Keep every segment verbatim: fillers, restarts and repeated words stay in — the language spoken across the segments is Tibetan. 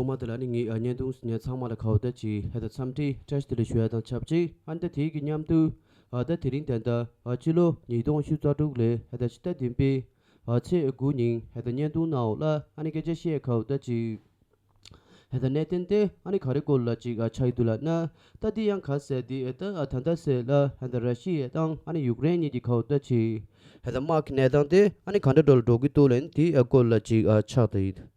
ཐོག་མ་དེ་ལ་ནི་ངས་ཨ་བརྙན་ཐུང་ངས་ཚང་མ་ལ་ག་བོ་ད་ཅིག་ཧེ་ད་འཚམས་འདྲི་བཀྲ་ཤིས་བདེ་ལེགས་ཞུ་ཡ་དང་ཆབས་ཅིག་ཨ་ནི་ད་དེའི་གི་མཉམ་དུ་ཨ་ད་དེ་རིང་ད་ད་ཨ་ཕྱི་ལོ་ཉིས་སྟོང་ཉི་ཤུ་རྩ་དྲུག་ལོའི་ཧེ་ད་ཕྱི་ཟླ་བདུན་པའི་ཨ་ཚེས་དགུ་ཉིན་ཧེ་ད་བརྙན་ཐུང་ནང་འོག་ལ་ཨ་ནི་སྐད་ཆ་བཤད་ག་བོ་ད་ཅིག་ཧེ་ད་གནད་དོན་དེ་ཨ་ནི་ག་རེ་སྐོར་ལ་ཅིག་ཨ་ཆགས་ཡི་འདུག་ལབ་ན། ད་དེ་ཡང་ག་ཟེར་དེ་ཨེ་ད་ཨ་ད་ད་ཟེར་ལ་ཧེ་ད་ར་ཤི་ཡ་དང་ཨ་ནི་ཡུཀ་རེན་གཉིས་ཀྱི་ག་བོ་ད་ཅིག་ཧེ་ད་དམག་གི་གནས་སྟངས་དེ་ཨ་ནི་ག་འདྲ་འགྲོ་ལ་འགྲོ་གི་འདུག་ལབ་ན་དེ་ཨ་སྐོར་ལ་ཅིག་ཨ་ཆགས་ད་ཡིན།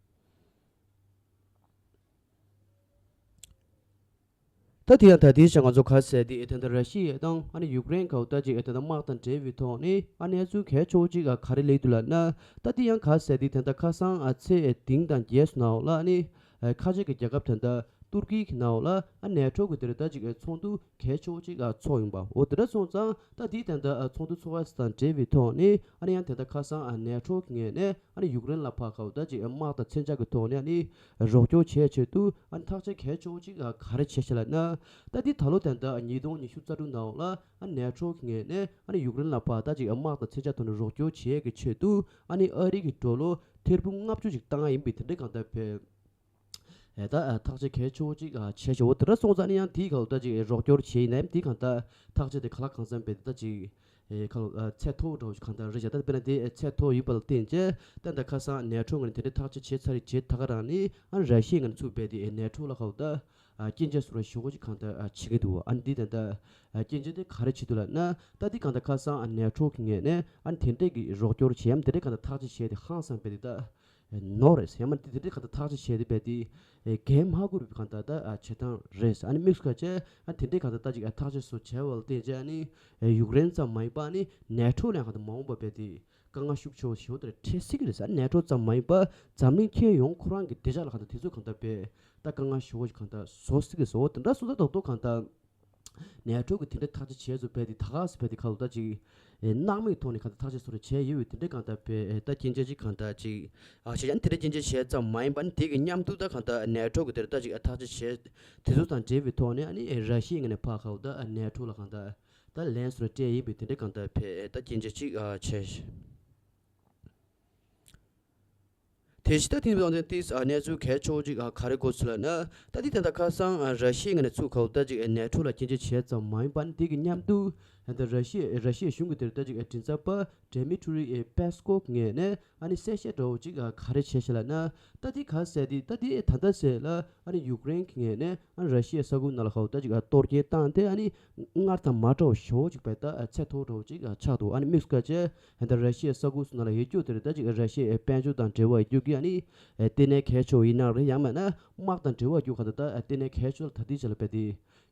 ད་དེ་ཡང་ད་དེའི་ཆ་ང་ཚོ་ག་ཟེར་དེ་ཨེ་ད་ད་ར་ཤི་ཡ་དང་ཨ་ནི་ཡུཀ་རེན་ག་བོ་ད་ཅིག་ཨེ་ད་ད་དམག་དང་འབྲེལ་བའི་ཐོག་ནས་ཨ་གནས་ཚུལ་གལ་ཆེ་བོ་ཅིག་ཨ་ག་རེ་སླེབས་འདུག་ལབ་ན། ད་དེ་ཡང་ག་ཟེར་དེ་ད་ད་ཁ་སང་ཨ་ཚེས་ཨེ་བདུན་དང་བརྒྱད་ཚོ་ནང་འོག་ལ་ཨ་ནི་ཨེ་ཁ་ཆེ་གི་རྒྱལ་ཁབ་ད་ད་ཏུར་ཀི་གི་ནང་འོག་ལ་ཨ་ནེ་ཊོ་གི་དེ་རེད་ད་ཅིག་ཨེ་ཚོགས་འདུ་གལ་ཆེ་བོ་ཅིག་ཨ་ཚོགས་ཡོང་པ་འོ་དེ་འདྲ་སོང་ཙང་ད་དེ་ད་ད་ཨ་ཚོགས་འདུ་ཚོགས་པ་དང་འབྲེལ་བའི་ཐོག་ནས་ཨ་ནི་ཡང་ད་ད་ཁ་སང་ཨ་ནེ་ཊོ་གི་ངོས་ནས་ཨ་ནི་ཡུཀ་རེན་ལ་ཕར་ག་བོ་ད་ཅིག་ཨ་དམག་དང་མཚོན་ཆ་གི་ཐོག་ནས་ཨ་ནི་རོགས་སྐྱོར་བྱེད་ཆེད་དུ་ཨ་ནི་ཐག་གཅོད་གལ་ཆེ་བོ་ཅིག་ཨ་ག་རེ་བྱས་ཤག་ལབ་ན། ད་དེ་ད་ལོ་ད་ད་ཉིས་སྟོང་ཉི་ཤུ་རྩ་དྲུག་ནང་འོག་ལ་ཨ་ནེ་ཊོ་གི་ངོས་ནས་ཨ་ནི་ཡུཀ་རེན་ལ་ཕར་ད་ཅིག་ཨ་དམག་དང་མཚོན་ཆ་ཐོག་ནས་རོགས་སྐྱོར་བྱེད་ཀྱི་ཆེད་དུ་ཨ་ནི་ཨ་རི་གི་ཌོ་ལར་ཐེར་འབུམ་ལྔ་བཅུ་ཅིག་བཏང་ཡ་ཡིན་པའི་དེ་འདྲའི་གང་ལྟར་བས། ཨེ་ད་ཨ་ཐག་གཅོད་གལ་ཆེ་བོ་ཅིག་ཨ་བྱས་ཤག་འོ་དེ་འདྲ་སོང་ཙང་ནི་ཡང་དེའི་ག་བོ་ད་ཅིག་རོགས་སྐྱོར་བྱས་ཡིན་ནའི་དེའི་གང་ལྟར་ཐག་གཅོད་དེ་ག་ལ་གང་འཚམ་བས་ད་ཅིག་ཨེ་ཁ་ལོ་ཨ་ཚད་མཐོ་བོ་འདྲ་བོ་ཞིག་གང་ལྟར་རེད་ཤག་ད་དཔེར་ན་དེ་ཨེ་ཚད་མཐོ་ཡིན་པ་ལ་བརྟེན་བྱས་ད་ད་ཁ་སང་ནེ་ཊོ་ངོས་ནས་དེ་འདྲའི་ཐག་གཅོད་བྱས་ཚར་རེད་བྱས་ད་ག་རང་ནི་ཨ་ར་ཤི་ཡ་ངོས་ནས་ཚུར་བས་དེ་ཨེ་ནེ་ཊོ་ལ་ག་བོ་ད་ཨ་སྐྱོན་བརྗོད་བཟོ་འདྲ་ཞེ་པོ་ཅིག་གང་ལྟར་ཨ་བྱེད་ཀྱི་འདུག་ཨ་ནི་འདི་ད་ལྟ་ཨ་སྐྱོན་བརྗོད་དེ་ག་རེ་བྱེད་འདུག་ལབ་ན། ད་འདི་གང་ལྟར་ཁ་སང་ཨ་ནེ་ཊོ་གི་ངོས་ནས་ཨ་ནི་དེ་འདྲས་ཀྱི་རོགས་སྐྱོར་བྱེད་ཡམ་དེ་འདྲས་གང་ལྟར་ཐག་གཅོད་བྱས་ཏེ་ཧང་སང་བས་དེ་ད་ནོར་རེད་ཡང་མ་དེ་དེ་འདྲས་གང་ལྟར་ཐག་གཅོད་བྱས་ཏེ་བས་དེ་གན་མ་དགོས་པའི་གང་ལྟར་ད་ཨ་བྱེད་སྟངས་རེད། ཨ་ནི་དམིགས་སུ་བཀར་བྱས་ཨ་དེ་འདྲས་གང་ལྟར་ད་ཅིག་ཨ་ཐག་གཅོད་སོགས་བྱས་པ་ལ་བརྟེན་བྱས་ཨ་ནི་ཡུཀ་རེན་ཙམ་མ་ཡིན་པ་ཨ་ནི་ནེ་ཊོ་ལ་ཡང་གང་ལྟར་མ་འོངས་པ་བས་དེ་དཀའ་ངལ་ཤུགས་ཆེ་བོ་ཞེ་པོ་དེ་འཕྲད་སྲིད་ཀྱི་རེད་ཟེར། ནེ་ཊོ་ཙམ་མ་ཡིན་པ་འཛམ་གླིང་ཁྱོན་ཡོངས་ཁོ་རང་གི་བདེ་འཇགས་ལ་གང་ལྟར་དེ་ཚོ་གང་ལྟར་བས་ད་དཀའ་ངལ་ཞེ་པོ་ཞིག་གང་ལྟར་བཟོ་སྲིད་ཀྱི་རེད། འོ་དེ་འདྲ་སོང་ཙང་ད་དུང་གང་ལྟར་ནེ་ཊོ་གི་དེ་འདྲའི་ཐག་གཅོད་བྱས་ཚུལ་བས་དེ་ད་ག་སེ་བས་དེ་ཁ་ལོ་ད་ཅིག་ཨེ་སྣང་མེད་ཐོག་ནས་གང་ལྟར་ཐག་གཅོད་བཟོ་འདྲ་བྱས་ཡོད་པའི་དེ་འདྲའི་གང་ལྟར་བས་ཨེ་ད་སྐྱོན་བརྗོད་ཅིག་གང་ལྟར་ཅིག་ཨ་བྱས་ཀྱང་དེ་འདྲའི་སྐྱོན་བརྗོད་བྱས་ཙམ་མ་ཡིན་པ་ནི་དེ་གི་མཉམ་དུ་ད་གང་ལྟར་ནེ་ཊོ་གི་དེར་ད་ཅིག་ཨ་ཐག་གཅོད་བྱས་དེ་ཚོ་དང་འབྲེལ་བའི་ཐོག་ནས་ཨ་ནི་ཨེ་ར་ཤི་ཡའི་ངོས་ནས་ཕར་ཁ་ལོ་ད་ཨ་ནེ་ཊོ་ལ་གང་ལྟར་ད་ལན་སོགས་སྤྲད་ཡིན་པའི་དེ་འདྲའི་གང་ལྟར་བས་ཨེ་ད་སྐྱོན་བརྗོད་ཅིག་ཨ་བྱས། དེ་བཞིན་ད་དེང་དུས་དེ་ཨ་གནས་ཚུལ་གལ་ཆེ་བོ་ཅིག་ཨ་ག་རེ་གོ་ཚུལ་ལབ་ན། ད་དེ་ད་ལྟ་ཁ་སང་ཨ་ར་ཤི་ཡའི་ངོས་ནས་ཚུར་ཁ་ལོ་ད་ཅིག་ཨ་ནེ་ཊོ་ལ་སྐྱོན་བརྗོད་བྱས་ཙམ་མ་ཡིན་པ་ནི་དེ་གི་མཉམ་དུ་ཨ་ད་ར་ཤི་ཡ་ར་ཤི་ཡའི་གཞུང་གི་དེར་ད་ཅིག་ཨ་མགྲིན་ཚབ་པ་ཌེ་མི་ཊི་རི་ཨེ་པེ་སི་ཀོབ་ངོས་ནས་ཨ་ནི་གསལ་བཤད་འདྲ་བོ་ཅིག་ཨ་ག་རེ་བྱས་ཤག་ལབ་ན། ད་དེ་ག་ཟེར་དེ་ད་དེ་ད་ལྟ་ཟེར་ལ་ཨ་ནི་ཡུཀ་རེན་གྱི་ངོས་ནས་ཨ་ནི་ར་ཤི་ཡའི་ས་ཁུལ་ནང་ལ་ཁ་ལོ་ད་ཅིག་ཨ་གཏོར་སྐྱོན་བཏང་སྟེ་ཨ་ནི་སྔར་དང་མ་འདྲ་བ་ཞེ་པོ་ཅིག་བས་ད་ཨ་ཚད་མཐོ་བོ་འདྲ་བོ་ཅིག་ཨ་ཆགས་འདུག་ཨ་ནི་དམིགས་སུ་བཀར་བྱས། ད་ར་ཤི་ཡའི་ས་ཁུལ་སོགས་ནང་ལ་ཡོད་རྒྱུ་དེར་ད་ཅིག་ར་ཤི་ཡའི་དཔལ་འབྱོར་དང་འབྲེལ་བ་ཡོད་རྒྱུ་གི་ཨ་ནི་ལྟེ་གནས་གལ་ཆེ་བོ་ཡིན་ན་རེད། ཡང་མིན་ན་དམག་དང་འབྲེལ་བ་ཡོད་རྒྱུ་གང་ལྟར་ད་ལྟེ་གནས་གལ་ཆེ་བོ་ལ་ད་ལྟའི་ཆ་ལ་བས་ཏེ་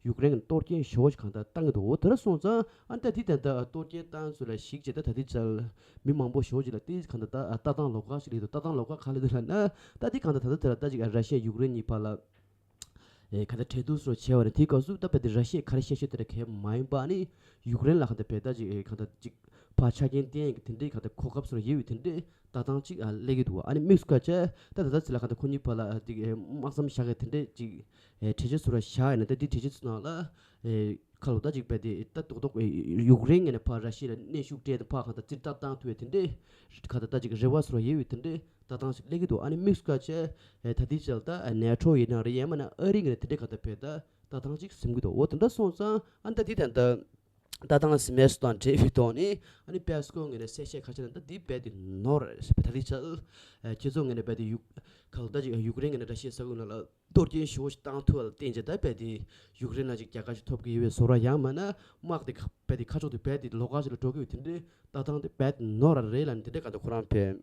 ཡུཀ་རེན་གྱི་གཏོར་སྐྱོན་ཞེ་པོ་ཞིག་གང་ལྟར་བཏང་གི་འདུག་འོ་དེ་འདྲ་སོང་ཙང་ཨ་ནི་ད་དེ་ད་ལྟ་གཏོར་སྐྱོན་བཏང་ཚུལ་ལ་གཞིགས་བྱས་ད་ད་ལྟའི་ཆར་མི་མང་པོ་ཞེ་པོ་ཞིག་ལ་དེ་གང་ལྟར་ད་ལྟ་སྟངས་ལོགས་ཀ་ཞིག་སླེབས་འདུག་ལྟ་སྟངས་ལོགས་ཀ་ག་རེ་སླེབས་འདུག་ལབ་ན། ད་དེ་གང་ལྟར་ད་ལྟ་དེ་ལ་ད་ཅིག་ར་ཤི་ཡ་ཡུཀ་རེན་གཉིས་བར་ལ། ཨེ་ག་ད་འབྲེལ་གཏུག་སོགས་བྱས་པ་རེད། དེའི་སྐབས་སུ་ད་དཔེ་དེ་ར་ཤི་ཡས་ག་རེ་བཤད་ཤོད་དེ་ར་གལ་མ་ཡིན་པ་ཨ་ནི་ཡུཀ་རེན་ལ་ག་ད་བས་ད་ཅིག་ཨེ་ག་ད་ཅིག་ཕར་ཆ་རྐྱེན་བསྟན་ཡས་ཀྱི་དེ་འདྲའི་ག་ད་གོ་སྐབས་སོགས་ཡོད་པའི་དེ་འདྲའི་ལྟ་སྟངས་ཅིག་ཨ་སླེབས་ཀྱི་འདུག་ཨ་ནི་དམིགས་སུ་བཀར་བྱས་ད་ད་ད་ཚེ་ལ་ག་ད་ཁོ་གཉིས་བར་ལ་ཨ་ཅིག་ཨེ་དམག་མཚམས་བཞག་གི་དེ་འདྲའི་ཅིག་ཨེ་གྲོས་ཆོད་སོགས་ར་བཞག་ཡིན་ན་ད་དེ་གྲོས་ཆོད་ཚོ་ནང་ལ་ཨེ་ཁ་ལོ་ད་ཅིག་བས་དེ་ད་རྡོག་རྡོག་ཨེ་ཡུཀ་རེན་ངོས་ནས་ཕར་ར་ཤི་ཡ་ལ་གནོན་ཤུགས་སྤྲད་དེ་ཕར་ག་ད་རྩིས་རྟགས་བཏང་ཐུབ་ཡས་དེ་འདྲའི་ག་ད་ད་ཅིག་རེ་བ་སོགས་ར་ཡོད་པའི་དེ་འདྲའི། ལྟ་སྟངས་ཤིག་སླེབས་ཀྱི་འདུག་ཨ་ནི་དམིགས་སུ་བཀར་བྱས་ཨེ་ད་ལྟའི་ཆར་ད་ཨ་ནེ་ཊོ་ཡིན་ན་རེད། ཡང་མིན་ན་ཨ་རི་ངོས་ནས་དེ་འདྲའི་ག་ད་བས་ད་ལྟ་སྟངས་ཤིག་ཟིན་གྱི་འདུག་འོ་དེ་འདྲ་སོང་ཙང་ཨ་ད་འདི་ད་ལྟ་ལྟ་སྟངས་ཟིན་མེད་སོགས་དང་འབྲེལ་བའི་ཐོག་ནས་ཨ་ནི་པེ་སི་ཀོབ་ངོས་ནས་གསལ་བཤད་ཁ་ཤས་ནང་ད་འདི་རྦད་དེ་ནོར་རེད་ཟེར་བས། ད་ལྟའི་ཆར་ཨེ་ཁྱེད་ཚོ་ངོས་ནས་རྦད་དེ་ཡུ་ག་ལ་ད་ཅིག་ཡུཀ་རེན་ངོས་ནས་ར་ཤི་ཡའི་ས་ཁུལ་ནང་ལ་གཏོར་སྐྱོན་ཞེ་པོ་ཞིག་བཏང་ཐུབ་པ་ལ་བརྟེན་བྱས་ད་རྦད་དེ་ཡུཀ་རེན་ལ་ཅིག་རྒྱལ་ཁ་ཞིག་ཐོབ་ཀྱི་ཡོད་པའི་བཟོ་འདྲ། ཡང་མིན་ན་དམག་དེ་རྦད་དེ་ཁ་ཕྱོགས་དེ་རྦད་དེ་ལོགས་ཀ་ཞིག་ལ་འགྲོ་གི་ཡོད་དེ་འདྲའི་ལྟ་སྟངས་དེ་རྦད་དེ་ནོར་རེད་ལབ་ནས་དེ་འདྲའི་ག་ད་ཁོ་རང་བས།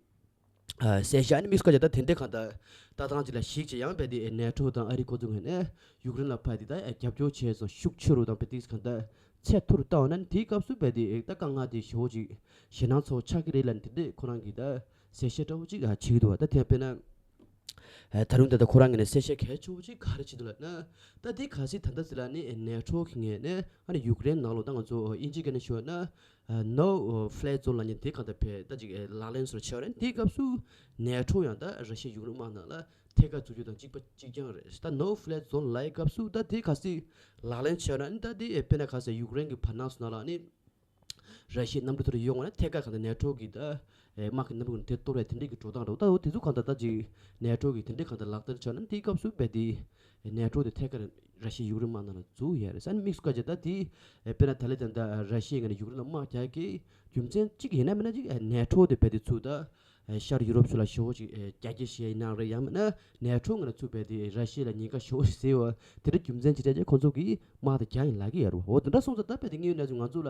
ཨ་གསལ་བཤད་ཨ་ནི་དམིགས་སུ་བཀར་བྱས་ད་དེ་འདྲའི་གང་ལྟར་ལྟ་སྟངས་ཅིག་ལ་གཞིགས་བྱས་ཡང་རྦད་དེ་ནེ་ཊོ་དང་ཨ་རི་ཁོ་ཚོ་ངོས་ནས་ཡུཀ་རེན་ལ་ཕར་དེ་ད་རྒྱབ་སྐྱོར་བྱས་སོང་ཤུགས་ཆེ་རུ་དང་རྦད་དེ་གང་ལྟར་ཚད་མཐོ་རུ་བཏང་བ་ན་དེའི་སྐབས་སུ་རྦད་དེ་ད་དཀའ་ངལ་དེ་ཞེ་པོ་ཅིག་ཞེད་སྣང་ཚ་པོ་ཆགས་ཀྱི་རེད་ལབ་ནས་དེ་འདྲའི་ཁོ་རང་གིས་ད་གསལ་བཤད་འདྲ་བོ་ཅིག་ཨ་བྱེད་ཀྱི་འདུག་བ། ད་དེ་ཡང་དཔེར་ན་ཨ་ད་རུང་ད་ལྟ་ཁོ་རང་ངོས་ནས་གསལ་བཤད་གལ་ཆེ་བོ་ཅིག་ག་རེ་བྱེད་འདུག་ལབ་ན། ད་དེ་གལ་སྲིད་ད་ལྟ་ཟེར་ལ་ནི་ནེ་ཊོ་གི་ངོས་ནས་ཨ་ནི་ཡུཀ་རེན་ནང་ལོགས་ད་ང་ཚོ་དབྱིན་ཇིའི་སྐད་ནས་ཞུ་བ་ན། No Fly Zone ལབ་མཁན་དེ་གང་ལྟར་བས་ད་ཅིག་ལག་ལེན་སོགས་བྱས་པ་རེད། དེའི་སྐབས་སུ་ནེ་ཊོ་ཡང་ད་ར་ཤི་ཡ་ཡུཀ་རེན་དམག་ནང་ལ་ཐད་ཀར་འཛུལ་རྒྱུ་དང་གཅིག་པ་གཅིག་རྐྱང་རེད། ད་No Fly Zone ལབ་ཡའི་སྐབས་སུ་ད་དེ་གལ་སྲིད་ལག་ལེན་བྱས་ན་ད་དེ་དཔེར་ན་གལ་སྲིད་ཡུཀ་རེན་གྱི་བར་སྣང་སོགས་ནང་ལ་ནི་ར་ཤི་ཡའི་གནམ་གྲུ་དེ་འདྲ་ཡོང་བ་ན་ཐད་ཀར་གང་ལྟར་ནེ་ཊོ་གིས་ད་ དམག་གི་གནམ་གྲུ་དེ་གཏོར་བའི་དེ་འདྲས་ཀྱི་འགྲོ་སྟངས་རེད། ད་འོ་དེ་ཚོ་གང་ལྟར་ད་ཅིག་ནེ་ཊོ་གི་དེ་འདྲས་གང་ལྟར་ལག་བསྟར་བྱས་ན་དེའི་སྐབས་སུ་རྦད་དེ་ནེ་ཊོ་དེ་ཐད་ཀར་ར་ཤི་ཡའི་ཡུཀ་རེན་དམག་ནང་ལ་འཛུལ་ཡ་རེད། ཨ་ནི་དམིགས་སུ་བཀར་བྱས་ད་དེ་དཔེར་ན་ད་ལན་ད་ལྟ་ར་ཤི་ཡའི་ངོས་ནས་ཡུཀ་རེན་ལ་དམག་རྒྱག་གི་རྒྱུ་མཚན་གཅིག་ཡིན་ན་མིན་ན་ཅིག་ནེ་ཊོ་དེ་རྦད་དེ་ཚུར་ད་ཤར་ཡུ་རོབ་ཚོ་ལ་ཞེ་པོ་ཅིག་རྒྱ་སྐྱེད་བྱས་ཡིན་ན་རེད། ཡང་མིན་ན་ནེ་ཊོ་ངོས་ནས་ཚུར་རྦད་དེ་ར་ཤི་ཡ་ལ་ཉེན་ཁ་ཞེ་པོ་ཞིག་བཟོས་ཡོད། དེ་འདྲ་རྒྱུ་མཚན་ཅིག་སྤྲད་རྗེས་ཁོང་ཚོ་གིས་དམག་དེ་རྒྱག་ཡིན་ལབ་ཀྱི་ཡོད་རེད། འོ་དེ་འདྲ་སོང་ཙང་ད་རྦད་དེ་དངོས་ཡོད་གནས་ཚུལ་ང་ཚོ་ལ་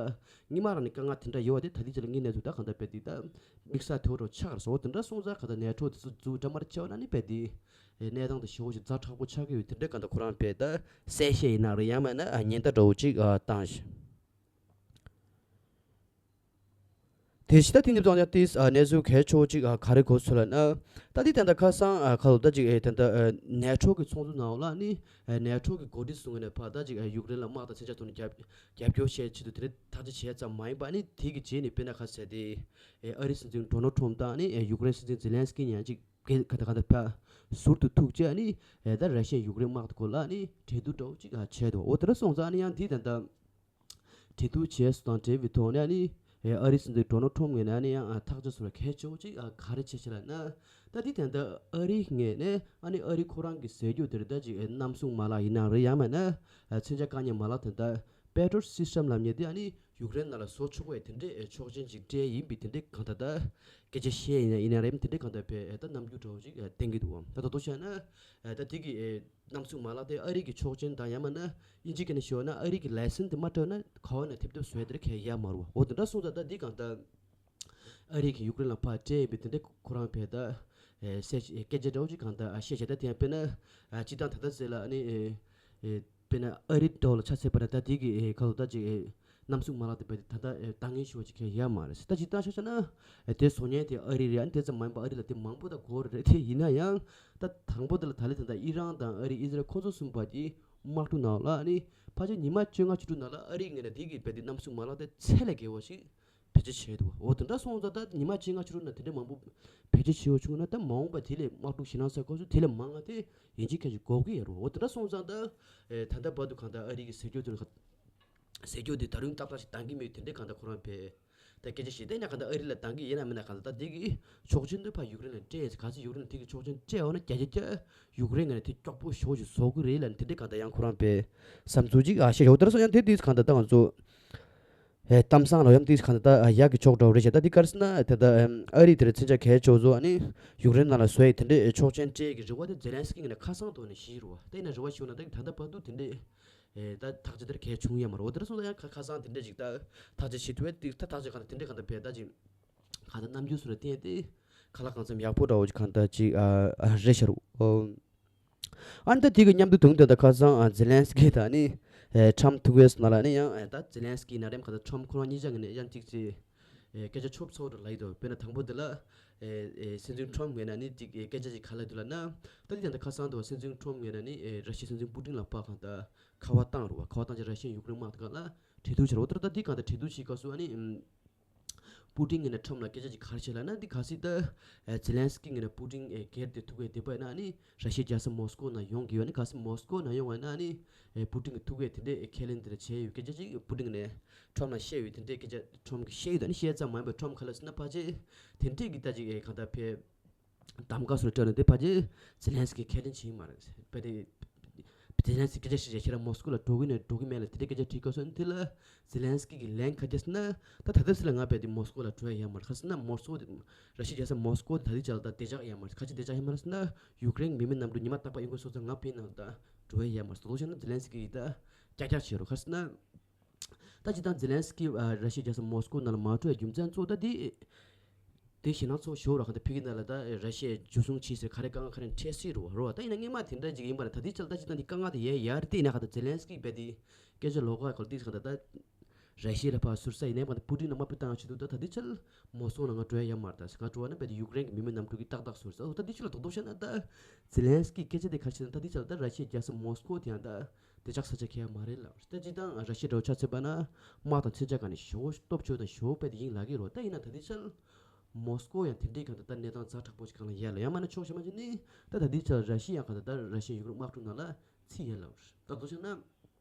སྔོན་མ་རང་ནས་དཀའ་ངལ་དེ་འདྲ་ཡོད་པ་དེ་ད་ལྟའི་ཆ་ལ་དངོས་གནས་ཚུལ་ད་གང་ལྟར་རྦད་དེ་ད་དམིགས་བསལ་དེ་འདྲ་ཆགས་རེད་སོང་། འོ་དེ་འདྲ་སོང་ཙང་གང་ལྟར་ནེ་ཊོ་དེ་ཚོ་འཛུགས་འདྲ་མར་བྱས་པ་ན་ནི་རྦད་དེ་གནས་སྟངས་དེ་ཞེ་པོ་ཞིག་ཛ་དྲག་པོ་ཆགས་ཀྱི་ཡོད། དེ་འདྲ་གང་ལྟར་ཁོ་རང་རྦད་ད་གསལ་བཤད་ཡིན་ན་རེད། ཡང་མིན་ན་ཉེན་བརྡ་འདྲ་བོ་ཅིག་བཏང་ཞིང་། དེ་བཞིན་ད་དེ་ནི་བཏང་ཡང་ཏིས་གནས་ཚུལ་གལ་ཆེ་བོ་ཅིག་ག་རེ་གོ་ཚུལ་ལ་ན། ད་དེ་ད་ལྟ་ཁ་སང་ཁ་ལོ་ད་ཅིག་ད་ལྟ་ནེ་ཊོ་གི་ཚོགས་འདུ་ནང་ལ་ནི་ནེ་ཊོ་གི་འགོ་ཁྲིད་ཚོ་ངོས་ནས་ཕར་ད་ཅིག་ཡུཀ་རེན་ལ་དམག་དང་མཚོན་ཆ་ཐོག་ནས་རྒྱབ་རྒྱབ་སྐྱོར་བྱེད་ཆེད་དུ་དེ་རིང་ཐག་གཅོད་བྱས་ཙམ་མ་ཡིན་པ་ནི་དེ་གི་རྗེས་ནས་དཔེར་ན་ཁ་ཟེར་ཏེ་ཨ་རིའི་སྲིད་འཛིན་ཌོ་ནལ་ཊམ་ཕ་དང་ནི་ཡུཀ་རེན་སྲིད་འཛིན་ཛེ་ལན་སི་ཀི་གཉིས་ཅིག་ག་ད་ག་ད་ཕར་ཟུར་དུ་ཐུག་བྱས་ནི་ད་ར་ཤི་ཡ་ཡུཀ་རེན་དམག་དེ་སྐོར་ལ་ནི་གྲོས་བསྡུར་འདྲ་བོ་ཅིག་བྱས་འདུག་འོ་དེ་འདྲ་སོང་ཙང་ནི་ཡང་དེ་ད་ལྟ། གྲོས་བསྡུར་བྱས་སོ་དང་འབྲེལ་བའི་ཐོག་ནས་ཨ་ནི་ཨ་རིའི་སྲིད་འཛིན་ཌོ་ནལ་ཊམ་ངོས་ནས་ཨ་ནི་ཡང་ཐག་གཅོད་སོགས་ལ་གལ་ཆེ་བོ་ཅིག་ག་རེ་བྱས་ཤག་ལབ་ན། ད་འདི་ད་ལྟ་ཨ་རིའི་ངོས་ནས་ཨ་ནི་ཨ་རི་ཁོ་རང་གི་ཟེར་རྒྱུ་དེར་ད་ཅིག་གནམ་སྲུང་མ་ལག་ཡིན་ན་རེད། ཡང་མིན་ན་མཚོན་ཆ་བཀག་ཉར་མ་ལག་དེ་ད་པེ་ཊྲི་ཡོཊ་སི་སི་ཊམ་ལབ་མཁན་དེ་ཨ་ནི་ཡུཀ་རེན་ནང་ལ་བཟོ་ཆོག་པའི་དེ་འདྲའི་ཆོག་མཆན་ཅིག་སྤྲད་ཡིན་པའི་དེ་འདྲའི་གང་ལྟར་ད་སྐད་ཆ་བཤད་ཡིན་ན་ཡིན་ན་རེད། དེ་འདྲའི་གང་ལྟར་བས་ད་རྣམ་འགྱུར་འདྲ་བོ་ཅིག་བསྟན་གྱི་འདུག་ད་ད་དུང་བཤད་ན་ད་དེ་གི་གནམ་སྲུང་མ་ལག་དེ་ཨ་རི་གི་ཆོག་མཆན་དང་ཡང་མིན་ན་དབྱིན་ཇི་སྐད་ནས་ཞུས་ན་ཨ་རི་གི་ལའི་སན་དེ་མ་སྤྲད་ན་ག་བ་ནས་ཐེབས་ཐེབས་བཟོས་དེར་ཁས་ཡ་མ་རུ་བ། འོ་དེ་འདྲ་སོང་ཙང་ད་འདི་གང་ལྟར་ཨ་རི་གི་ཡུཀ་རེན་ལ་ཕར་སྤྲད་ཡིན་པའི་དེ་འདྲ་ཁོ་རང་བས་ད་སེ་སྐད་ཆ་འདྲ་བོ་ཅིག་གང་ལྟར་བཤད་བྱས། ད་དེ་ཡང་དཔེར་ན་སྤྱི་བཏང་ད་ལྟ་ཟེར་ལ་ཨ་ནི་དཔེར་ན་ཨ་རི་འདྲ་བོ་ལ་ཆ་མཚོན་པ་ན་ད་འདི་གི་ཁ་ལོ་ད་ཅིག་གནམ་སྲུང་མ་ལག་དེ་བས་ད་ལྟ་འདང་ངེས་ཞུ་བ་ཅིག་ཁས་ཡ་མ་རེད། ད་སྤྱི་བཏང་ཆ་བཞག་ན་དེ་བཟོ་མཁན་དེ་ཨ་རི་རེད། ཨ་ནི་དེ་ཙམ་མ་ཡིན་པར་ཨ་རི་ལ་དེ་མང་པོ་དང་གོ་རེད། དེ་ཡིན་ན་ཡང་ད་དང་པོ་དེ་ལ་ད་ལི་དེ་འདྲ་ཨི་རན་དང་ཨ་རི་ཨི་ཟི་རལ་ཁོ་ཚོ་གསུམ་པ་དེ་དམག་འཁྲུག་ནང་ལ་ཨ་ནི་ཕལ་ཆེར་ཉི་མ་བཅོ་ལྔ་བཅུ་དྲུག་ནང་ལ་ཨ་རིའི་ངོས་ནས་དེ་གི་བས་དེ་གནམ་སྲུང་མ་ལག་དེ་ཚད་ལས་བརྒལ་བ་ཞིག་བེད་སྤྱོད་བྱས་འདུག་འོ་དེ་འདྲ་སོང་ཙང་ད་ཉི་མ་བཅོ་ལྔ་བཅུ་དྲུག་ནང་དེ་འདྲ་མང་པོ་བེད་སྤྱོད་བྱས་ཡོད་བྱུང་ན་ད་མ་འོངས་པ་དེ་ལས་དམག་འཁྲུག་ཞེད་སྣང་ཚ་ཁོ་ཚོ་དེ་ལས་མང་ང་དེ་ཡིན་གཅིག་མིན་གཅིག་འགོག་གི་ཡོད་རེད། འོ་དེ་འདྲ་སོང་ཙང་ད་ད་ལྟ་བར་དུ་གང་ལྟར་ཨ་རི་གི་ཟེར་རྒྱུ་དེ་ཟེར་རྒྱུ་དེ་ད་རུང་ཏག་ཏག་ཞིག་འདང་གི་མེད་དེ་འདྲའི་གང་ལྟར་ཁོ་རང་བས་ད་སྐད་ཆ་བཤད་དེ་ཡང་གང་ལྟར་ཨ་རི་ལ་འདང་གི་ཡིན་ན་མིན་ན་གང་ལྟར་ད་དེ་གི་ཆོག་མཆན་དུ་ཕར་ཡུཀ་རེན་ལ་སྤྲད་ཡོད། གལ་སྲིད་ཡུཀ་རེན་ལ་དེ་གི་ཆོག་མཆན་སྤྲད་འོང་ན་བརྒྱ་ཆ་བརྒྱ་ཡུཀ་རེན་ངོས་ནས་དེ་སྐྱོ་པོ་ཞེ་པོ་ཞིག་བཟོ་གི་རེད་ལབ་ནས་དེ་འདྲའི་གང་ལྟར་ཡང་ཁོ་རང་བས་བསམ་ཚུལ་ཅིག་ཨ་བཤད་ཡོད། དེ་འདྲ་སོང་ཡང་དེ་དུས་གང་ལྟར་ད་ང་ཚོ་ཨེ་གཏམ་བཟང་ལ་ཡང་དེ་གང་ལྟར་ད་ཡག་གི་ཕྱོགས་འདྲ་བོ་རེད་ཤག་ད་དེ་ག་རེ་ཟེར་ན་དེ་ད་ཨ་རི་དེར་མཚོན་ཆ་གལ་ཆེ་བཟོ་ཨ་ནི་ཡུཀ་རེན་ནང་ལ་བཟོ་ཡི་དེ་འདྲའི་ཆོག་མཆན་སྤྲད་ཀྱི་རེ་བ་དེ་ཛེ་ལན་སི་ཀི་ངོས་ནས་ཁ་སང་ཐོག་ནས་ཞུས་རེད་བ། ད་ཡིན་ན་རེ་བ་ཞུ་ན་ད་ད་ལྟ་བར་དུ་དེ་འདྲའི་ཨེ་ད་ཐག་གཅོད་དེར་གལ་བྱུང་ཡ་མ་རེད། འོ་དེར་སོང་ཙང་ཡང་ཁ་ཁ་སང་དེ་འདྲ་ཅིག་ད་ཐག་གཅོད་བྱེད་ཐུབ་ཡ་དེ་ད་ཐག་གཅོད་གང་ལྟར་དེ་འདྲ་གང་ལྟར་བས་ད་ཅིག་གང་ལྟར་རྣམ་འགྱུར་སོགས་ལ་བརྟེན་ཏེ་ཁ་ལག་གང་འཚམ་ཡག་པོ་འདྲ་བོ་ཅིག་གང་ལྟར་ཅིག་ཨ་ཨ་རེད་ཤག་རུ། ཨ་ནི་ད་དེ་གི་མཉམ་དུ་དུང་དེ་ད་ཁ་སང་ཛེ་ལན་སི་ཀི་དང་ནི་ཨེ་ཁྲམ་ཐུག་པའི་ནང་ལ་ནི་ཡང་ཨེ་ད་ཛེ་ལན་སི་ཀི་ན་རེམ་གང་ལྟར་ཁྲམ་ཁོ་རང་གཉིས་ཆ་ངོས་ནས་ཡང་ཅིག་ཅིག་ཨེ་སྐད་ཆ་ཆོབ་ཚོགས་འདྲ་ལབ་ཡི་འདུག་དཔེར་ན་དང་པོ་དེ་ལ་ཨེ་ཨེ་སྲིད་འཛིན་ཁྲམ་ངོས་ནས་ནི་ཅིག་ཨེ་སྐད་ཆ་ཅིག་ག་ལབ་འདུག་ལབ་ན། ད་དེ་ད་ཁ་སང་དུ་སྲིད་འཛིན་ཁྲམ་ངོས་ནས་ནི་ཨེ་ར་ཤི་ཡའི་སྲིད་འཛིན་པུ་ཏིན་ལ་ཕར་གང་ལྟར་ཁ་པར་བཏང་རུ་བ། ཁ་པར་བཏང་རྗེས་ར་ཤི་ཡ་ཡུཀ་རེན་དམག་དེ་ག་ལ་གྲོས་བསྡུར་བྱེད་རུ་བ། ད་ད་དེ་གང་ལྟར་གྲོས་བསྡུར་བྱེད་སྐབས་སུ་ཨ་ནི་ཨམ་པུ་ཏིན་ངོས་ནས་ཁྲམ་ལ་སྐད་ཆ་ཅིག་ག་རེ་བྱས་ལབ་ན། འདི་གལ་སྲིད་ད་ཨེ་ཛེ་ལན་སི་ཀི་ངོས་ནས་པུ་ཏིན་ཨེ་སྒེར་དེ་ཐུག་གི་བསྡད་པ་ཡིན་ན་ཨ་ནི་ར་ཤི་ཡའི་རྒྱལ་ས་མོ་སི་ཀོ་ནང་ཡོང་གི་ཡོད། ཨ་ནི་གལ་སྲིད་མོ་སི་ཀོ་ནང་ཡོང་བ་ཡིན་ན་ཨ་ནི་ཨེ་པུ་ཏིན་གྱིས་ཐུག་གི་དེ་འདྲའི་ཨེ་ཁས་ལེན་དེ་འདྲ་བྱས་ཡོད་སྐད་ཆ་ཅིག་པུ་ཏིན་ངོས་ནས་ཁྲམ་ལ་བཤད་ཡོད། དེ་འདྲའི་སྐད་ཆ་ཁྲམ་གྱིས་བཤད་ཡོད། ཨ་ནི་བཤད་ཙམ་མ་ཡིན་པར་ཁྲམ་ག་ལ་ཟེར་ན་ཕལ་ཆེར་དེ་འདྲའི་གི་ད་ཅིག་ཨེ་གང་ལྟར་ཕེ་གདམ་ག་སོགས་སྤྲད་ན་དེ་ཕལ་ཆེར་ཛེ་ལན་སི་ཀི་ཁས་ལེན་བྱེད་ཀྱི་མ་རེད། བས་དེ་ཛེ་ལན་སི་ཀི་སྐད་ཆ་བཤད་བྱས་ཁྱེད་རང་མོ་སི་ཀོ་ལ་འགྲོ་གི་ནས་འགྲོ་གི་མེད་ལ་དེ་འདྲའི་སྐད་ཆ་དྲིས་སྐབས་སུ་དེ་ལ་ཛེ་ལན་སི་ཀི་གིས་ལན་ག་རེ་བརྒྱབ་ཟེར་ན། ད་ད་ལྟ་ཟེར་ལ་ང་རྦད་དེ་མོ་སི་ཀོ་ལ་འགྲོ་ཡ་ཡོད་མ་རེད། ག་རེ་ཟེར་ན་མོ་སི་ཀོ་དེ་ར་ཤི་ཡའི་རྒྱལ་ས་མོ་སི་ཀོ་དེ་ད་ལྟའི་ཆར་ལ་ད་བདེ་འཇགས་ཡོད་མ་རེད། ག་ཅི་བདེ་འཇགས་ཡོད་མ་རེད་ཟེར་ན་ཡུཀ་རེན་གྱི་མི་མང་གནམ་གྲུ་ཉི་མ་རྟག་པར་གཡུག་དགོས་སོང་ཙང་ང་ཕའི་ནང་ད་འགྲོ་ཡ་ཡོད་མ་རེད། ད་དུང་བཤད་ན་ཛེ་ལན་སི་ཀི་གིས་ད་ཀྱག་ཀྱག་བྱེད་རོགས། ག་རེ་ཟེར་ན། ད་སྤྱིར་བཏང་ཛེ་ལན་སི་ཀི་ཨ་ར་ཤི་ཡའི་རྒྱལ་ས་མོ་སི་ཀོ་ནང་ལ་མ་འགྲོ་བའི་རྒྱུ་མཚན་གཙོ་བོ་ད་དེ་དེ་ཞེད་སྣང་ཚ་པོ་ཞིག་རེད། གང་ལྟར་ཕ་གི་ནང་ལ་ད་ར་ཤི་ཡས་འཇུ་བཟུང་བྱས་ཟེར་ག་རེ་དཀའ་ངལ་ག་རེ་འཕྲད་སྲིད་རེད་བ། རེད་བ། ད་ཡིན་ན་སྔོན་མ་དེ་འདྲ་ཅིག་ཡིན་པ་རེད། ད་ལྟའི་ཆར་ད་སྤྱིར་བཏང་དེ་དཀའ་ངལ་དེ་ཡལ་ཡ་རེད། དེ་ཡིན་ན་གང་ལྟར་ཛེ་ལན་སི་ཀི་རྦད་དེ་སྐད་ཆ་ལོགས་ཀ་ག་ལ་དེ་གང་ལྟར་ད་ར་ཤི་ཡ་ལ་ཕར་ཟུར་ཟ་ཡིན་ནའི་གང་ལྟར་པུ་ཏིན་ལ་དམའ་འབེབས་བཏང་ཡ་ཆེད་དུ་ད་ད་ལྟའི་ཆར་མོ་སི་ཀོ་ནང་ང་འགྲོ་ཡ་ཡོད་མ་རེད། ད་ང་འགྲོ་བ་ན་རྦད་དེ་ཡུཀ་རེན་གྱི་མི་མང་གནམ་གྲུ་གིས་ཏག་ཏག་ཟུར་ཟ། འོ་ད་འདི་ཆུ་ལ་རྡོག་རྡོག་བཤད་ན་ད་ཛེ་ལན་སི་ཀི་སྐད་ཆ་དེ་ག་རེ་བྱས་ན། ད་འདི་ཆ་ལ་ད་ར་ཤི་ཡའི་རྒྱལ་ས་མོ་སི་ཀོ་དེ་ཡང་ད་བདེ་འཇགས་ས་ཆ་གང་ཡང་མ་རེད་ལབ། ད་སྤྱིར་བཏང་ར་ཤི་ཡ་འདྲ་བོ་ཆ་མཚོན་པ་ན་དམག་དང་མཚོན་ཆ་གང་ནས་ཞེ་པོ་སྟོབས་ཆེ་བ་དང་ཞེ་པོ་རྦད་དེ་ཡིན་ལབ་ཀྱི་རེད། ད་ཡིན་ན་ད་ལྟའི་ཆར་མོ་སི་ཀོ་ཡང་དེ་འདྲའི་གང་ལྟར་ད་གནས་སྟངས་ཛ་དྲག་པོ་ཞིག་སྒང་ལ་ཡལ་ལ་ཡང་མིན་ན་ཕྱོགས་གཞན་མ་ཞིག་ནས་ད་ད་ལྟའི་ཆར་ར་ཤི་ཡ་གང་ལྟར་ད་ར་ཤི་ཡ་ཡུཀ་རེན་དམག་འཁྲུག་ནང་ལ་ཚུད་ཡོད་ལབ་རེད། ད་མདོར་བྱས་ན་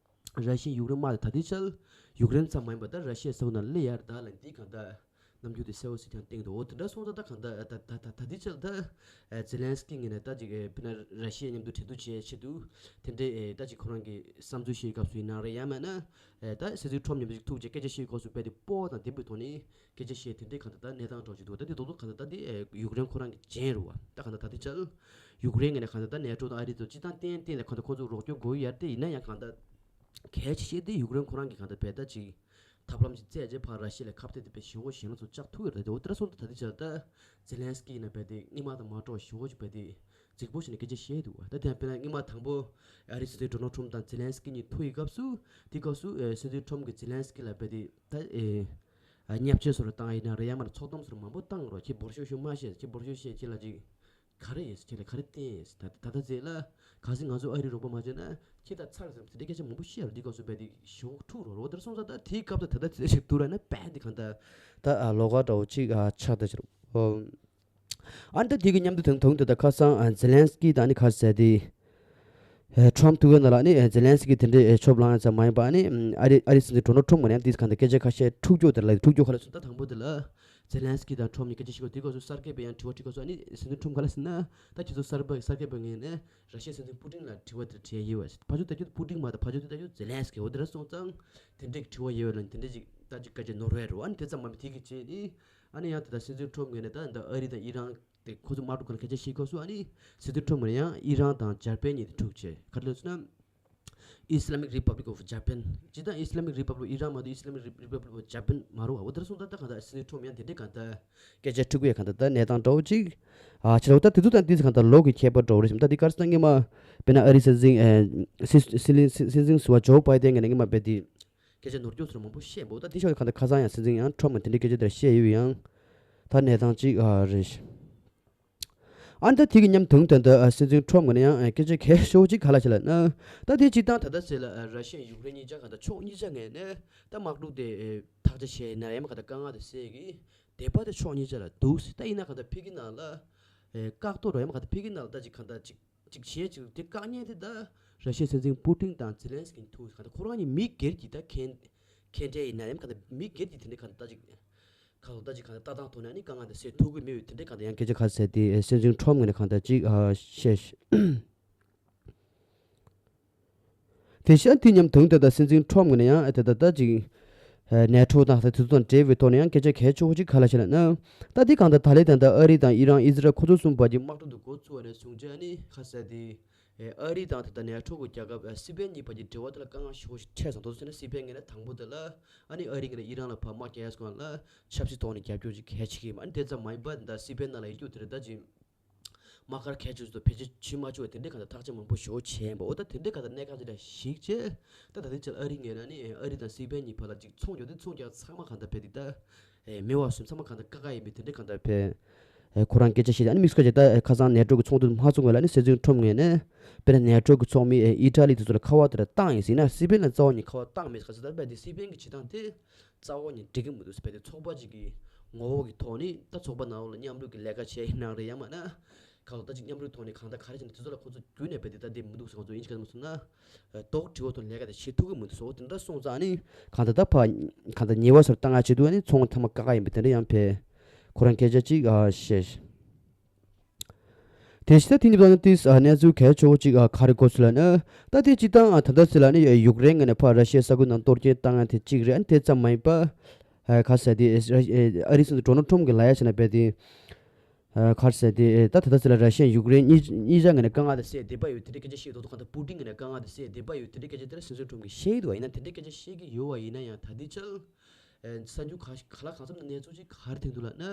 ར་ཤི་ཡ་ཡུཀ་རེན་དམག་དེ་ད་ལྟའི་ཆར་ཡུཀ་རེན་ཙམ་མ་ཡིན་པར་ད་ར་ཤི་ཡའི་ས་ཁུལ་ནང་སླེབས་ཡ་རེད་ད་ལབ་འདི་གང་ལྟར་ རྣམ་འགྱུར་དེ་གསལ་བོ་ཞིག་ཀྱང་བསྟན་འདུག་འོ་དེ་འདྲ་སོང་ཙང་ད་གང་ལྟར་ད་ད་ད་ད་དེ་ཆར་ད་ཛེ་ལན་སི་ཀི་ངོས་ནས་ད་ཅིག་དཔེར་ན་ར་ཤི་ཡ་མཉམ་དུ་འབྲེལ་གཏུག་བྱེད་ཆེད་དུ་དེ་འདྲའི་ད་ཅིག་ཁོ་རང་གི་བསམ་ཚུལ་བཤད་སྐབས་སུ་ཡིན་ནའང་རེད། ཡང་མིན་ན་ད་སྲིད་འཛིན་ཁྲོམ་མཉམ་དུ་ཅིག་ཐུག་བྱས་སྐད་ཆ་བཤད་སྐབས་སུ་རྦད་དེ་སྤོབས་པ་དང་ལྡན་པའི་ཐོག་ནས་སྐད་ཆ་བཤད་དེ་འདྲའི་གང་ལྟར་ད་གནས་སྟངས་འདྲ་བོ་ཅིག་འདུག་ད་དེ་རྡོག་རྡོག་གང་ལྟར་ད་དེ་ཡུཀ་རེན་ཁོ་རང་གི་འགྲན་རེད་བ། ད་གང་ལྟར་ད་དེ་ཆར་ཡུཀ་རེན་ངོས་ནས་གང་ལྟར་ད་ནེ་ཊོ་དང་ཨ་རི་དང་སྤྱིར་བཏང་གཏན་གཏན་ལ་གང་ལྟར་ཁོ་ཚོ་རོགས་སྐྱོར་དགོས་ཡ་རེད། དེ་ཡིན་ན་ཡང་གང་ལྟར་གལ་ཆེ་ཤོས་དེ་ཡུཀ་རེན་ཁོ་རང་གི་གང་ལྟར་བས་ད་ཅིག་ཐབས་ལམ་ཞིག་བཙལ་རྗེས་ཕར་ར་ཤི་ཡ་ལ་ཁ་གཏད་དེ་དཔེ་ཞེ་པོ་ཞེ་ན་ཚོ་བཅག་ཐུབ་ཡོད་རེད། དེ་འོ་དེ་འདྲ་སོང་ཙང་ད་ལྟའི་ཆར་ད་ཛེ་ལན་སི་ཀི་ཡིན་ན་རྦད་དེ་སྔོན་མ་དང་མ་འདྲ་བ་ཞེ་པོ་ཅིག་རྦད་དེ་རྫིག་པོ་བྱས་ནས་སྐད་ཆ་བཤད་འདུག་ད་དེ་ཡང་དཔེར་ན་སྔོན་མ་དང་པོ་ཨ་རིའི་སྲིད་འཛིན་ཌོ་ནལ་ཁྲོམ་དང་ཛེ་ལན་སི་ཀི་གཉིས་ཐུག་ཡི་སྐབས་སུ་དེ་སྐབས་སུ་ཨེ་སྲིད་འཛིན་ཁྲོམ་གྱིས་ཛེ་ལན་སི་ཀི་ལ་རྦད་དེ་ད་ཨེ་ཨ་བརྙས་བཅོས་སོགས་རེ་བཏང་ཡིན་ན་རེད། ཡང་མིན་ན་ཚོགས་གཏམ་སོགས་མང་པོ་བཏང་རོགས། ཁྱེད་འབོར་ཤོག་ཤོག་མ་བཤད། ཁྱེད་འབོར་ཤོག་བཤད། ཁྱེད་ལ་ཅིག་ག་རེ་ཡིན་ཟེར། ཁྱེད་ལ་ག་རེ་བསྟན་ཡིན་ཟེར། ད་ད་ལྟ་ཚེ་ལ་གལ་སྲིད་ང་ཚོ་ཨ་རི་རོགས་པ་མ་བྱས་ན་ཁྱེད་ད་ཚར་ཟེར་དེ་འདྲའི་སྐད་ཆ་མང་པོ་བཤད་རེད། འདི་སྐབས་སུ་རྦད་དེ་ཞེ་པོ་འཁྲུག་རོགས་རོགས་དེར་སོང་ཙང་ད་དེའི་སྐབས་དང་ད་ལྟ་ཚེ་ཞིག་བསྡུར་ན་རྦད་དེ་གང་ལྟར་ད་ཨ་ལོགས་ཀ་འདྲ་བོ་ཅིག་ཨ་ཆགས་བསྡད་ཤག་ཨོ། ཨ་ནི་ད་དེ་གི་མཉམ་དུ་དང་དུང་དེ་ད་ཁ་སང་ཨ་ཛེ་ལན་སི་ཀི་དང་ནི་ག་རེ་ཟེར་དེ། ཨེ་ཁྲོམ་ཐུག་ཡོད་ན་ལ་ནི་ཨེ་ཛེ་ལན་སི་ཀི་དེ་འདྲའི་ཨེ་ཆོབ་ལངས་ཡ་ཙམ་མ་ཡིན་པ་ནི་ཨ་རི་ཨ་རི་སྲིད་འཛིན་ཌོ་ནལ་ཁྲོམ་ངོས་ནས་ཡང་དེ་གང་ལྟར་སྐད་ཆ་ཁ་ཤས་འཁྲུག་རྒྱུ་དེ་ལ་འཁྲུག་རྒྱུ་ག་ལ་སོང་། ད་དང་པོ་དེ་ལ་ཛེ་ལན་སི་ཀི་དང་ཁྲོམ་གཉིས་སྐད་ཆ་བཤད་སྐབས་དེ་སྐབས་སུ་གསར་འགོད་པས་ཡང་དྲི་བ་དྲིས་སྐབས་སུ་ཨ་ནི་སྲིད་འཛིན་ཁྲོམ་ག་ལ་ཟེར་ན་ད་ཁྱེད་ཚོ་གསར་པ་གསར་འགོད་པ་ངོས་ནས་ར་ཤི་ཡའི་སྲིད་འཛིན་པུ་ཏིན་ལ་དྲི་བ་དེ་དྲིས་ཡོད་པ། ཕར་ཕྱོགས་ལྟ་རྒྱུ་པུ་ཏིན་མ་གཏོགས་ཕར་ཕྱོགས་དེ་ལྟ་རྒྱུ་ཛེ་ལན་སི་ཀི་འོ་དེ་འདྲ་སོང་ཙང་དེ་འདྲའི་དྲི་བ་ཡོད་པ་ལ་དེ་འདྲའི་ཅིག་ད་ཅིག་སྐད་ཆ་ནོར་བ་རེད་བ། ཨ་ནི་དེ་ཙམ་མ་མི་དེ་གི་རྗེས་ནི་ཨ་ནི་ཡང་དེ་ལྟར་སྲིད་འཛིན་ཁྲོམ་ངོས་ནས་ད་ད་ཨ་རི་དང་ཨི་རན་དེ་ཁོ་ཚོ་དམག་འཁྲུག་སྐོར་ལ་སྐད་ཆ་བཤད་སྐབས་སུ་ཨ་ནི་སྲིད་འཛིན་ཁྲོམ་ངོས་ནས་ཡང་ཨི་རན་དང་འཇར་པན་གཉིས་དེ་འཁྲུག་བྱས། ག་རེ་ལབ་ཟེར་ན་Islamic Republic of Japan། སྤྱིར་བཏང་Islamic Republic of Iran མ་གཏོགས་Islamic Republic of Japan མ་རེད་བ། འོ་དེར་སོང་ཙང་ད་གང་ལྟར་སྲིད་འཛིན་ཁྲོམ་ཡང་དེ་འདྲའི་གང་ལྟར་སྐད་ཆ་འཁྲུག་པའི་གང་ལྟར་ད་གནས་སྟངས་འདྲ་བོ་ཅིག་ཨ་ཕྱི་ལོགས་ད་དེ་ཚོ་དང་དེ་ཚོ་གང་ལྟར་ལོགས་ཀྱི་ཁྱད་པར་འདྲ་བོ་རེད་བསམ། ད་འདི་ག་རེ་ཟེར་ན་སྔོན་མ་དཔེར་ན་ཨ་རིའི་སྲིད་འཛིན་ཨེ་སྲིད་སྲིད་སྲིད་སྲིད་འཛིན་ཟུར་པ་ཇོ་བྷའི་ཏན་ངོས་ནས་སྔོན་མ་རྦད་དེ་སྐད་ཆ་ནོར་སྐྱོན་སོགས་མང་པོ་བཤད་འདུག་ད་དེ་ཤོག་གང་ལྟར་ཁ་སང་ཡང་སྲིད་འཛིན་ཡང་ཁྲོམ་ངོས་དེ་འདྲའི་སྐད་ཆ་དེ་འདྲ་བཤད་ཡོད་ཡང་ད་གནས་སྟངས་ཅིག་ཨ་རེད། ཨ་ནི་ད་དེ་གི་མཉམ་དུ་ད་ལྟ་ཨ་སྲིད་འཛིན་ཁྲོམ་ངོས་ནས་ཡང་ཨ་སྐད་ཆ་གལ་ཆེ་བོ་ཅིག་ག་ལ་བྱས་ལབ་ན། ད་དེ་སྤྱིར་བཏང་ད་ལྟ་ཟེར་ལ་ཨ་ར་ཤི་ཡ་ཡུཀ་རེན་གཉིས་ཆ་གང་ལྟར་ཕྱོགས་གཉིས་ཆ་ངོས་ནས་ད་དམག་འཁྲུག་དེ་ཨེ་ཐག་གཅོད་བྱས་ན་ཡང་མ་གང་ལྟར་དཀའ་ངལ་དེ་སེལ་གི་དད་པ་དེ་ཕྱོགས་གཉིས་ཆ་ལ་འདུག་ཟེར། ད་ཡིན་ན་གང་ལྟར་ཕ་གི་ནང་ལ་ཨེ་བཀག་སྡོམ་རོགས་ཡང་མ་གང་ལྟར་ཕ་གི་ནང་ལ་ད་ཅིག་གང་ལྟར་ཅིག་ཅིག་བྱས་ཅིག་དེ་བཀག་ཉེན་དེ་ད་ར་ཤི་ཡའི་སྲིད་འཛིན་པུ་ཏིན་དང་ཛེ་ལན་སི་ཀི་ཐུག་གང་ལྟར་ཁོ་རང་གཉིས་མི་སྒེར་གྱི་ད་ཁེ་ཁེ་འབྲེལ་ཡིན་ན་ཡང་གང་ལྟར་མི་སྒེར་གྱི་དེ་འདྲ་གང་ལྟར་ད་ཅིག་ཁ་ལོ་ད་ཅིག་གང་ལྟར་ལྟ་སྟངས་ཐོག་ནས་ནི་དཀའ་ངལ་དེ་སེལ་ཐུབ་ཀྱི་མེད་པའི་དེ་འདྲའི་གང་ལྟར་ཡང་སྐད་ཆ་ཁ་གསལ་ཏེ་སྲིད་འཛིན་ཁྲོམ་ངོས་ནས་གང་ལྟར་ཅིག་ཨ་བཤད། དེ་བཞིན་དེ་མཉམ་དུ་ད་ལྟ་སྲིད་འཛིན་ཁྲོམ་ངོས་ནས་ཡང་དེ་ད་ལྟ་ཅིག་ནེ་ཊོ་དང་དེ་ཚོ་དང་འབྲེལ་བའི་ཐོག་ནས་ཡང་སྐད་ཆ་གལ་ཆེ་བོ་ཅིག་ག་ལ་བཤད་ལབ་ན། ད་དེ་གང་ལྟར་ད་ལན་ད་ལྟ་ཨ་རི་དང་ཨི་རན་ཨི་ཟི་རལ་ཁོ་ཚོ་གསུམ་བར་གྱི་དམག་འཁྲུག་དེ་འགོ་བཙུགས་པ་ནས་བཟུང་བྱས་ནི་ཁ་གསལ་ཏེ། ཨེ་ཨ་རི་དང་ད་ལྟ་ནེ་ཊོ་གི་རྒྱལ་ཁབ་ཨེ་སི་པན་གཉིས་བར་གྱི་འབྲེལ་བ་དེ་ལ་དཀའ་ངལ་ཞེ་པོ་ཞིག་འཕྲད་སོང་། དེ་ཚོ་བྱས་ན་སི་པན་ངོས་ནས་དང་པོ་དེ་ལ་ཨ་ནི་ཨ་རི་ངོས་ནས་ཨི་རན་ལ་ཕར་དམག་རྒྱག་ཡས་སྒང་ལ་ཆབ་སྲིད་ཐོག་ནས་རྒྱབ་སྐྱོར་ཅིག་གལ་ཆེ་གི་མ། ཨ་ནི་དེ་ཙམ་མ་ཡིན་པར་ད་སི་པན་ནང་ལ་ཡོད་རྒྱུ་དེ་རེད། ད་ཅིག་དམག་སྒར་གལ་ཆེ་ཚོ་ཕལ་ཆེར་ཕྱིར་མ་བཅུག་པ་དེ་འདྲའི་གང་ལྟར་ཐག་གཅོད་མང་པོ་ཞེ་པོ་བྱས་ཡིན་པ། འོ་ད་དེ་འདྲའི་གང་ལྟར་གནད་འགག་དེ་འདྲ་ཞིག་བྱས། ད་ད་ལྟའི་ཆར་ཨ་རི་ངོས་ནས་ནི་ཨ་རི་དང་སི་པན་གཉིས་བར་ལ་ཅིག་ཚོང་རྒྱག་དུས་ཚོང་རྒྱག་ཚང་མ་གང་ལྟར་ཕལ་དེ་ད་ཨེ་མེད་པ་བཟོས། ཚང་མ་གང་ལྟར་བཀག་ག་ཡིན་པའི་དེ་འདྲའི་གང་ལྟར་ཕལ་ཨེ་ཁོ་རང་སྐད་ཆ་བཤད་ཏེ། ཨ་ནི་དམིགས་བསལ་གྱི་ད་ཨེ་ཁ་སང་ནེ་ཊོ་གི་ཚོགས་འདུ་མ་ཚོགས་སྔོན་ལ་ནི་སྲིད་འཛིན་ཁྲོམ་ངོས་ནས་དཔེར་ན་ནེ་ཊོ་གི་ཚོགས་མི་ཨེ་ཨི་ཊ་ལི་དེ་ཚོ་ལ་ཁ་པར་དེ་འདྲ་བཏང་ཡིན་ཟེར་ན། སི་པན་ལ་རྩ་བ་ཉིད་ཁ་པར་བཏང་མེད་ཟེར། ག་ཟེར་ད་ཕལ་དེ་སི་པན་གྱི་བྱེད་སྟངས་དེ་རྩ་བ་ཉིད་འགྲིག་གི་མི་འདུག་ཟེར། ཕལ་དེ་ཚོགས་པ་ཅིག་གི་ངོ་བོ་གི་ཐོག་ནས་ད་ཚོགས་པ་ནང་ལ་མཉམ་རུབ་ཀྱི་ལས་ཀ་བྱས་ཡིན་ནའང་རེད། ཡང་མིན་ན་གང་ལྟར་ཅིག་མཉམ་རུབ་ཐོག་ནས་གང་ལྟར་ག་རེ་བྱས་ན་དེ་ཚོ་ལ་ཁོ་ཚོ་བརྒྱུད་ནས་རྦད་དེ་ད་དེ་མི་འདུག་ཟེར། ཁོ་ཚོ་ཡིན་གཅིག་ག་མ་སོང་ན་ལྡོག་འགྲིག་པ་ཐོག་ནས་ལས་ཀ་དེ་བྱེད་ཐུབ་ཀྱི་མི་འདུག་ཟེར། འོ་དེ་འདྲ་སོང་ཙང་ནི་གང་ལྟར་ད་ཕར་གང་ལྟར་ཉེས་པ་སོགས་བཏང་ཡ་བྱེད་དུས་ནི་ཚོང་མཐའ་མ་བཀག་ག་ཡིན་པ་དེ་འདྲ་ཡང་ཕལ་ཁོ་རང་སྐད་ཆ་ཅིག་ཨ་བཤད། དེ་བཞིན་ད་དེ་ནི་བ་ནི་ཏིས་ཨ་གནས་ཚུལ་གལ་ཆེ་བོ་ཅིག་ཨ་ག་རེ་གོ་སོང་ལབ་ན། ད་དེ་སྤྱིར་བཏང་ཨ་ད་ལྟ་ཟེར་ལ་ནི་ཡུཀ་རེན་ངོས་ནས་ཕར་ར་ཤི་ཡའི་ས་ཁུལ་ནང་གཏོར་སྐྱོན་བཏང་ཡ་དེ་གཅིག་རེད། ཨ་ནི་དེ་ཙམ་མ་ཡིན་པ། ཨ་ག་ཟེར་དེ་ཨ་རིའི་སྲིད་འཛིན་ཌོ་ནལ་ཁྲོམ་གྱི་ལབ་ཡ་བྱས་ན་རྦད་དེ། ཨ་ག་རེ་ཟེར་དེ་ད་ད་ལྟ་ཟེར་ལ་ར་ཤི་ཡ་ཡུཀ་རེན་གཉིས་གཉིས་ཆ་ངོས་ནས་དཀའ་ངལ་དེ་སེལ་བདེ་པོ་ཡོད་དེ་འདྲའི་སྐད་ཆ་བཤད་འདུག་ད་གང་ལྟར་པུ་ཏིན་ངོས་ནས་དཀའ་ངལ་དེ་སེལ་བདེ་པོ་ཡོད་དེ་འདྲའི་སྐད་ཆ་དེ་ར་སྲིད་འཛིན་ཁྲོམ་གྱིས་བཤད་ཀྱི་འདུག་ཡིན་ན་དེ་འདྲའི་སྐད་ཆ་བཤད་ཀྱི་ཡོད་པ་ཡིན་ན་ཡང་ད་ལྟའི་ཆར་ཨ་གསར་འགྱུར་ག་ག་ལ་གང་འཚམ་ནས་གནས་ཚུལ་ཅིག་ག་རེ་ཐོན་འདུག་ལབ་ན།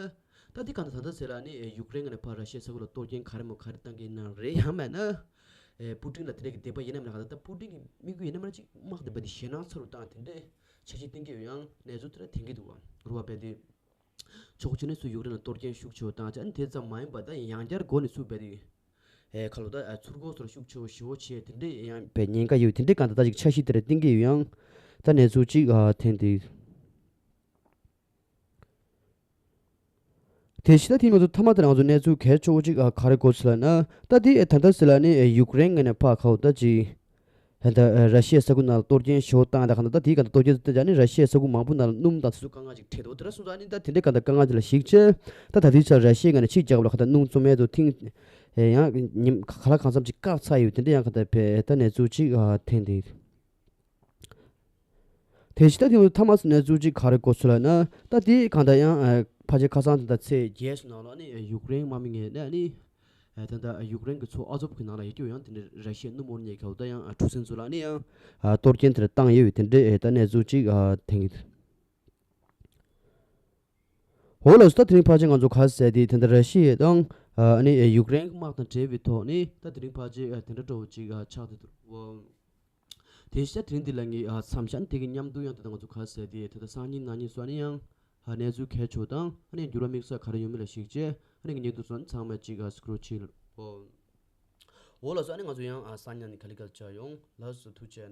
ད་འདི་གང་ལྟར་ད་ལྟ་ཟེར་ལ་ནི་ཡུཀ་རེན་ངོས་ནས་ཕར་ར་ཤི་ཡའི་ས་ཁུལ་ལ་གཏོར་སྐྱོན་ག་རེ་མོ་ག་རེ་བཏང་གི་ཡིན་ན་རེད། ཡང་མིན་ན་ཨ་པུ་ཏིན་ལ་དེ་འདྲའི་གི་དད་པ་ཡིན་ནམ་ལབ་ན། གང་ལྟར་ད་པུ་ཏིན་གྱི་དམིགས་ཡུལ་ཡིན་ནམ་ལབ་ན་ཅིག་དམག་དེ་རྦད་དེ་ཞེད་སྣང་ཚ་རུ་བཏང་དེ་འདྲའི་འཆར་གཞི་བཏིང་གི་ཡོད་ཡང་གནས་ཚུལ་དེ་འདྲ་ཐོན་གྱི་འདུག་བ། རུ་བ་རྦད་དེ། ཕྱོགས་གཅིག་ནས་ཚུར་ཡུཀ་རེན་ལ་གཏོར་སྐྱོན་ཤུགས་ཆེ་བོ་བཏང་བྱས། ཨ་ནི་དེ་ཙམ་མ་ཡིན་པར་ད་ཡང་བསྐྱར་སྒོ་ནས་ཚུར་རྦད་དེ་ཨེ་ཁ་ལོ་ད་ཨ་ཚུར་རྒོལ་སོགས་ཤུགས་ཆེ་བོ་ཞེ་པོ་བྱས་དེ་འདྲའི་ཡང་བའི་ཉེན་ཁ་ཡོད། དེ་འདྲའི་གང་ལྟར་ད་ཅིག་འཆར་གཞི་དེ་འདྲ་བཏིང་གི་ཡོད་ཡང་ད་གནས་ཚུལ་ཅིག་ཨ་ཐོན་འདུག་དེ་བཞིན་ད་དེ་ང་ཚོ་མཐའ་མ་དེ་ང་ཚོ་གནས་ཚུལ་གལ་ཆེ་བོ་ཅིག་ཨ་ག་རེ་གོ་སོང་ལབ་ན། ད་དེ་ཨེ་ད་ལྟ་ཟེར་ལ་ནི་ཨེ་ཡུཀ་རེན་ངོས་ནས་ཕར་ཁ་བོ་ད་ཅིག་ད་ལྟ་ར་ཤི་ཡའི་ས་ཁུལ་ནང་ལ་གཏོར་སྐྱོན་ཞེ་པོ་བཏང་ཡ་ད་གང་ལྟར་ད་དེའི་གང་ལྟར་གཏོར་སྐྱོན་དེ་ནི་ར་ཤི་ཡའི་ས་ཁུལ་མང་པོ་ནང་ལ་སྣུམ་དང་དེ་ཚོ་དཀའ་ངལ་ཅིག་འཕྲད་འདུག་དེ་འདྲ་སོང་ཙང་ནི་ད་དེ་འདྲའི་གང་ལྟར་དཀའ་ངལ་ཅིག་ལ་གཞིགས་བྱས་ད་ད་དུས་ཚོད་ར་ཤི་ཡའི་ངོས་ནས་ཕྱིར་རྒྱག་པ་ལ་གང་ལྟར་སྣུམ་བཙོང་མཁན་ཚོ་ཐེངས་ཡང་ཉིན་ག་ལ་གང་འཚམ་ཅིག་བཀག་ཚར་ཡོད། དེ་འདྲ་ཡང་གང་ལྟར་བས་ད་གནས་ཚུལ་ཅིག་ཐོན་འདུག་དེ་བཞིན་ད་དེ་མཐའ་མ་སུ་གནས་ཚུལ་གཅིག་ག་རེ་གོ་ཚུལ་ལ་ན་ད་དེ་གང་ལྟར་ཡང་ཕལ་ཆེར་ཁ་སང་དེ་ད་ཚེས་བརྒྱད་སུ་ནང་ལ་ནི་ཡུཀ་རེན་དམག་མི་ངས་ནི་ནི་ད་ལྟ་ཡུཀ་རེན་གྱི་མཚོ་ཨ་ཛོབ་ཀྱི་ནང་ལ་ཡོད་ཀྱི་ཡང་དེ་འདྲ་ར་ཤི་ཡའི་སྣུམ་འོར་ཉེ་གལ་ད་ཡང་གྲུ་གཟིངས་ཚོ་ལ་ནི་ཡང་གཏོར་སྐྱོན་དེ་འདྲ་བཏང་ཡོད་པའི་དེ་འདྲའི་ད་གནས་ཚུལ་གཅིག་ཐོན་གྱི་འདུག་འོ་ལགས་སོ། ད་དེ་རིང་ཕལ་ཆེར་ང་ཚོ་ག་ཟེར་དེ་དེ་འདྲ་ར་ཤི་ཡ་དང་ཨ་ནི་ཡུཀ་རེན་དམག་དང་འབྲེལ་བའི་ཐོག་ནས་ད་དེ་རིང་ཕལ་ཆེར་དེ་འདྲ་འདྲ་བོ་ཅིག་ཆགས་བསྡད་འདུག་དེ་བཞིན་དེ་རིང་འདི་ལ་ངས་མཚམས་བཞག་ནས་དེ་གི་མཉམ་དུ་ཡང་དེ་ད་ང་ཚོ་ག་ཟེར་དེ་དེ་ད་སང་ཉིན་གནངས་ཉིན་སོགས་ནས་ཡང་གནས་ཚུལ་གལ་ཆེ་བ་དང་ཨ་ནི་འགྱུར་བ་དམིགས་བསལ་ག་རེ་ཡོད་མེད་ལ་གཞིགས་བྱས་ཨ་ནི་ངས་ཉེ་དུ་སོང་ཚང་མ་ཅིག་སྐུ་རོགས་བྱེད། འོ་ལགས་སོ། ཨ་ནི་ང་ཚོ་ཡང་སང་ཉིན་ནས་ག་ལེ་ག་ལེ་བྱ་ཡོང་། ལགས་སོ། ཐུགས་རྗེ་ཆེ།